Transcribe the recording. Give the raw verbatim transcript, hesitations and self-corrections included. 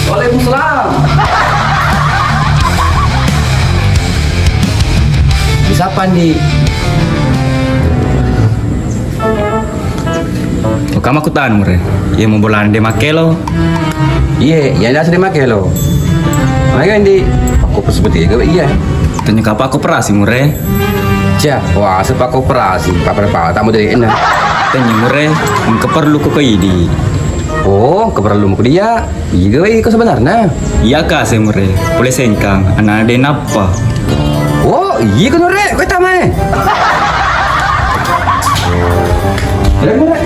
Waalaikumsalam. Bisa apa, Ndi? Oka makkutana, Mure. Iya, mau bolana de' makkelo? Iye, iya, nasa de' makkelo. Maga, Ndi? Aku seperti itu, iya. Tanya kapang koperasi, Mure? Cia, wah, sepak koperasi, papar pala tamu dari enak. Tanya, Mure, engka perlu ko idi. Oh, keperlu mau dia. Iya, gue iko sebenarnya. Iya, Kak, saya, Mure. Boleh sengkang, anak de' nappa. Oh, iya, kan, Mure, gue tamai. Mure, Mure,